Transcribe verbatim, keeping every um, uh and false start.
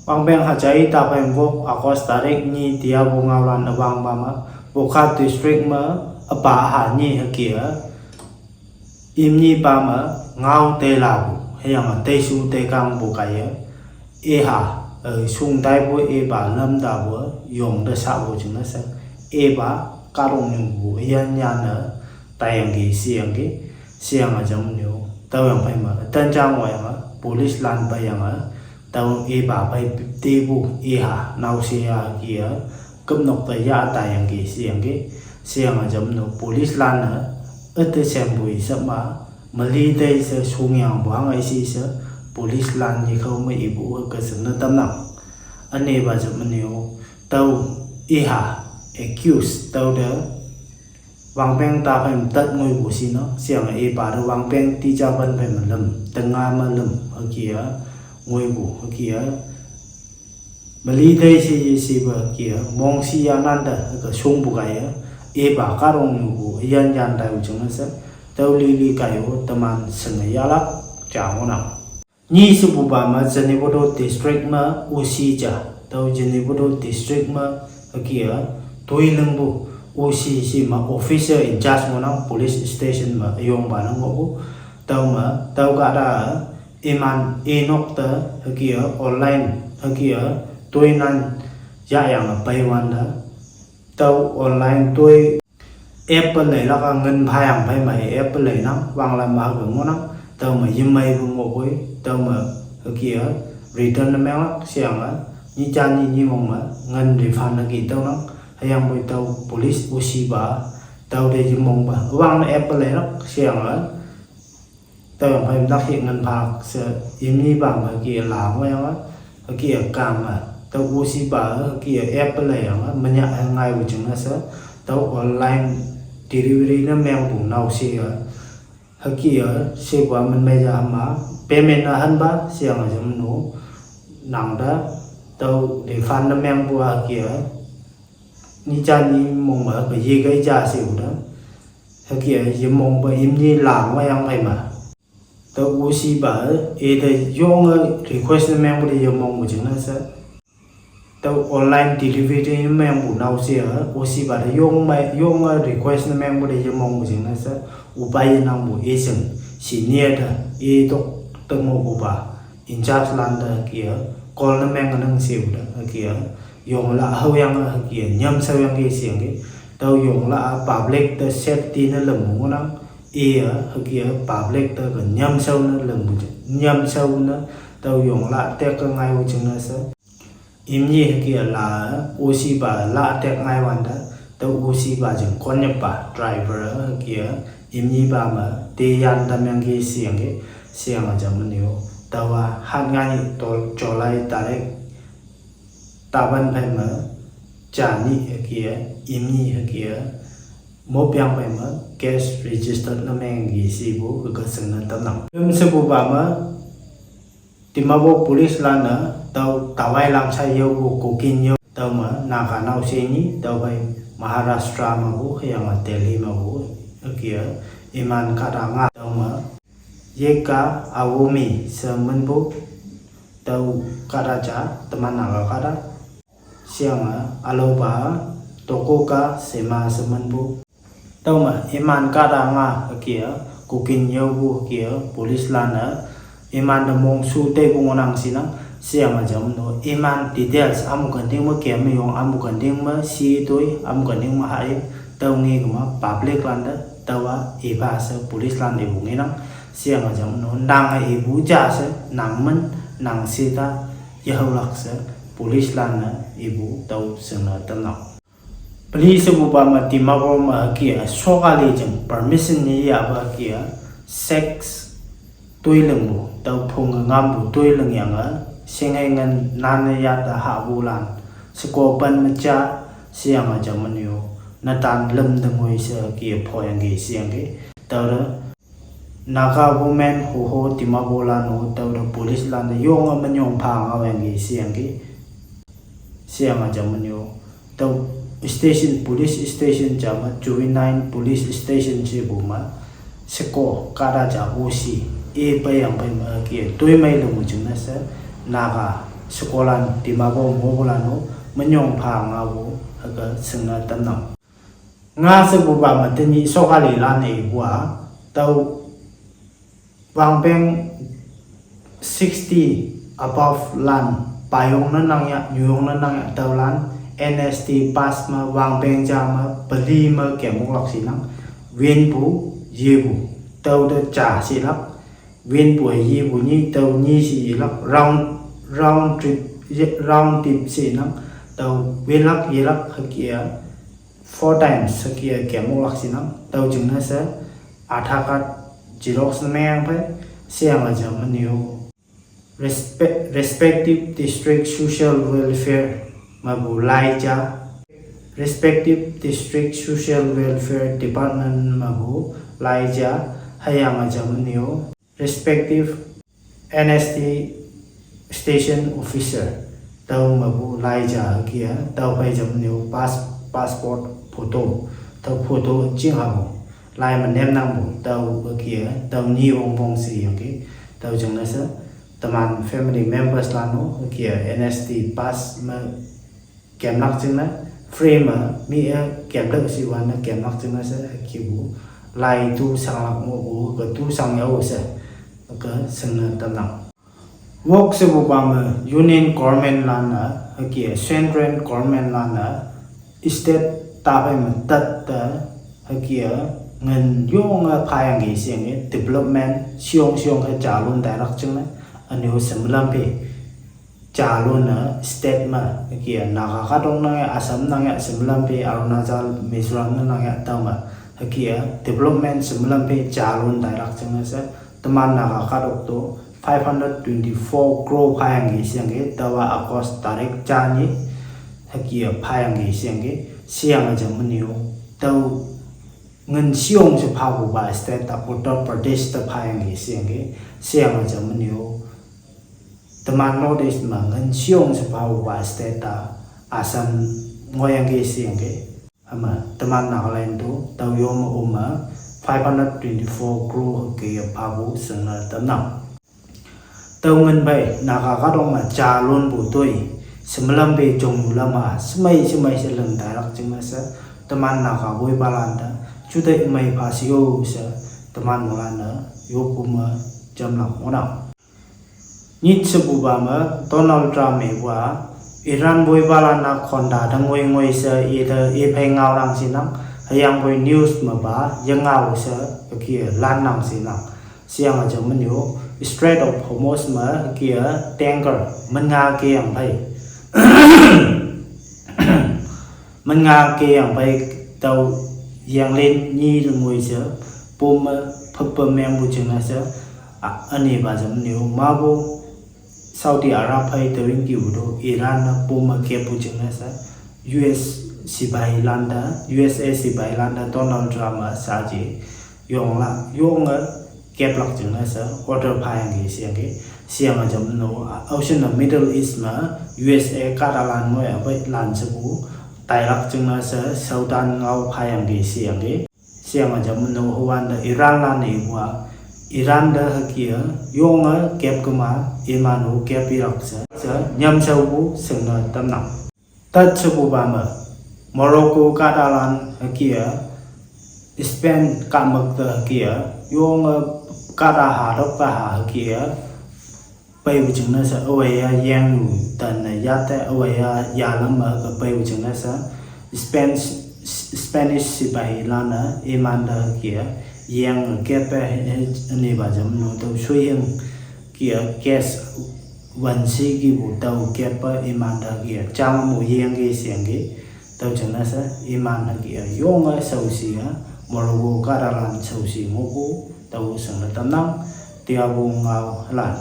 Wangpeng hajai taphei wok August tarik nyi tia bu ngaolan üwangpa me, Wokha district me, üpa üha nyi hüke a, imnyi pa me, ngao teilapu, hüyange teisu teikangpu kaiye, iha, eh, shung taipu ipa lam tapu, yong te shapu jingne she, ipa, kahtoknyupu, üyin yanne, taiyangki, sheyangki, sheyange jamnyu, tüoyang phei me, ütan jang oyange, police lan peiyange, tao ipa phei tepu iha, naoshe ya ki a, küpnok te ya taiyangki, sheyangki, sheyange jamnyu, police lan-e, üte shempu i shema, meli tei she shungyangpu hange shi she, police lan yikhao me ipu hüke shingne tamnang. Ünepa jamnyu, tüo iha, accuse, tüo te, wangpeng taphei me tat ngoipu shinang, sheyange ipa te wangpeng tija pen phei me lüm, tenga me lüm, hüke a, ngoipu, hüke a, meli tei she ye shepa hüke a, mongshi yanan te, hüke shungpu kaiye, ipa kahtoknyupu, üyin yan taipu jingne she, tüo lili kaiye, teman shinge yahlak, ja ngohnang. Nyi shepupa me Zunheboto district me O C ja, tüo Zunheboto district me hüke a, toi lingpu O C she me officer in charge ngohnang police station me üyongpa ne ngohpu, tüo me, tüo kahta, iman inok te hüke a, online hüke a, toinan yahyange peiwante, tüo online toi app pe leilak a ngin phayang phei me app pe leinang, wanglam ma hüke ngohnang, tüo me yemeipu ngohpoi, tao me hüke a, return ne menglak sheyange, nyi ja nyi nyimong me, ngin refund hüke tüonang, hüyangpoi tüo police O C pa, tüo te yemongpa, wang ne app pe leilak sheyange, tüoyang phei me tak hi ngin phak she, imnyi pa me hüke la ngohyange, hüke a kang me, tüo O C pa, hüke a app pe leiyange, menyah he ngaipu jingne she, tüo online delivery ne mengpu naoshe a, hüke a, shepa min mei ja ma, payment ne hanpa, sheyange jamnyu, nang te, tüo refund ne mengpu a hüke a, nyi ja nyi mong me hüke yekai ja shepu te, hüke a, yemongpa imnyi la ngohyang phei me. Tüo O C pa, ite yonge request ne mengpu te yemongpu jingne she, tüo online delivery ne mengpu naoshe a, O C pa te yong me, yonge request ne mengpu te yemongpu jingne she, upa yenangpu ishing, senior te, itok te ngohpupa, in charge lan te hüke a, call ne meng nang shepu te, hüke a, yong la haoyange hüke a, nyamshaoyangki sheyangki, tüo yong la public te safety ne lümpu ngohnang, i a, hüke a, public te ke nyamshao ne lümpu, nyamshao ne, tüo yong la tek ke ngaipu jingne she, imnyi hüke a la, O C pa la tek ngaiwante, tüo O C pa jing konyüpa driver hüke a, imnyi pa me, te yan tamyangki sheyangki, sheyange jamnyu, taowa hat ngai tol July tarik, tapan phei me, ja nyih hüke a, imnyi hüke a, mopyang phei me, case registered ne mengki shepu hüke shingne tamnang. Lüm shepupa me, Dimapur police lan-e, tüo tawai langsha yopu kokin yo, tüo me, Naga naoshe nyi, tüo phei Maharashtra mepu, hüyange Delhi mepu, hüke a, iman kahta nga, tüo me, Yeka Aomi she minpu, tüo kahta ja, teman Naga kahta, sheyange, ülaopa, Tokoka Sema she minpu. Tüome, iman kahta nga hüke a, kokin yopu hüke a, police lan-e, iman te mongshu teipu ngohnang shinang, sheyange jamno, iman details amu kenting me kem yong, amu kenting me shi toi, amu kenting me hai, tüo nge kema public lante, tüowa ipa she police lan ipu ngenang, sheyange jamno, nange ipu ja she, nang min, nang sheta, yehaolak she, police lan-e ipu tüo shingne tamnang. Peli shepupa me Dimapur me hüke a, sokali jing permission yeyahpa hüke a, sex toi lingpu, tüo phunge ngampu toi lingyange, shinghei ngen nanne yahte hahpulan, sheko pen me ja, sheyange jamnyo, netan lüm te ngoi she hüke a phoyangki sheyangki, tüote, Naga women hoho Dimapur lan-o tüote police lante yonge menyong pha ngaoyangki sheyangki. Sheyange jamnyo. Tüo station, police station ja me, juvenile police station shepu me. Sheko kahta ja O C. E peiyang pei me hüke a. Toimei lingpu jingne she. Naga Sekolah-an Dimapur ngohpu lan-o, minyong pha ngaopu, hüke shingne tamnang. Nga shepupa me tenyih sokali lan-e ipu-a, tüo wangpeng sixty above lan, payong ne nang ya, nyuyong ne nang ya, tüolan, N S D pass me wangpeng ja me, peli me kemlak shinang, winpu, yepu, tüo te ja shilak, winpu yepu nyi, tüo nyi shilak, round, round trip, ye-, round trip shinang, tüo winlak, yelak, hüke-a, four times hüke-a kemlak shinang, tüo jingne she, Aadhaar card xerox ne mengyang phei, sheyange ja menyo. Respe-, respective district social welfare mepu lai ja, respective district social welfare department mepu lai ja, hüyange ja menyo. Respective N S D station officer, tüo mepu lai ja hüke-a, tüo phei ja menyo pass-, passport photo, tüo photo ching hapu, lai me nemnangpu, tüo hüke-a, tüo nyi wongpong sheyangki, tüo jingne she, teman family members lan-o, hüke-a, N S D pass me kemlak jingne, free me, mi-e kemlak shiwan-e kemlak jingne she, hükepu, lai tu shanglak ngohpu, ke tu shang yao she, ke shingne tamnang. Wok shepupa me, Union Government lan-e, hüke-a, Central Government lan-e, state taphei me tat te, hüke-a, ngin yonge phayangki sheyangki, development, sheyong sheyong he jalun tailak jingne, ünyu shemelam phe. Jalun-e state me, hüke-a, Naga kahtok nang ya, Assam nang ya, shemelam phe, Arunachal, Mizoram ne nang ya, tüo me, hüke-a, development shemelam phe, jalun tailak jingne she, teman Naga kahtok to, five hundred twenty-four crore phayangki sheyangki, tüowa August tarik ja nyi, hüke-a, phayangki sheyangki, sheyange ja menyo, tüo ngin sheyong she phapupa state ta Uttar Pradesh te phayangki sheyangki, sheyange ja menyo. Teman North East me ngin sheyong she phapupa state ta Assam ngohyangki sheyangki. Hüma teman Nagaland to, tüo yome ome, five hundred twenty-four crore hüke-a phapu shingne tamnang. Tüo ngin phei, Naga kahtok me jalunpu toi, shemelam phe jongyu lam-a, shemei shemei she ling tailak jingne she, teman Naga woipalan te, juteih mei pha she-o she, teman moilan-e, yoppu me, jamlak ngohnang. Nyit shepupa me, Donald Trump ipu-a, Iran woipalan-a khonta te ngoi ngoi she, ite iphei ngaonang shinang, hüyangpoi news mepa, yengao she, hüke-a, lannang shinang. Sheyange ja menyo, Strait of Hormuz me, hüke-a, tanker, minnga keyang phei. Minnga keyang phei tüo yanglin nyi te ngoi she, pom me, phüppe mengpu jingne she, a, ünepa ja menyo, mapu, Saudi Arab phei tewin kipu to, Iran ne pom me keppu jingne she, U S sipahilan te, U S A sipahilan te Donald Trump-e shaji, yonglak, yonge keplak jingne she, order phayangki sheyangki, sheyange ja menyo, a, aoshin-e Middle East me, U S A kahtalan ngoi apeilan shepu, tailak jingne she, shaotan ngao phayangki sheyangki, sheyange ja menyo hüwante Iranlan-e ipu-a, Iran te hüke-a, yonge kep kema, iman-o kep ilak she, she, nyamshaopu shingne tamnang. Tat shepupa me, Morocco kahtalan hüke-a, Spain kahmük te hüke-a, yonge kahta hatok te ha hüke-a, peipu jingne she, aweiya yengyu tanne yate, aweiya yalam me ke peipu jingne she, Spain, Spanish sipahilan-e, imante hüke-a, yeng keppe, ünepa ja menyo tüo shoihing, ke-a, case wanshi kipu tüo keppe imante hüke-a, jang mo yengki sheyangki, tüo jingne she, iman hüke-a, yonge shaoshi-a, Morocco kahtalan shaoshi ngohpu, tüo shingne tamnang, tiapu ngaolan.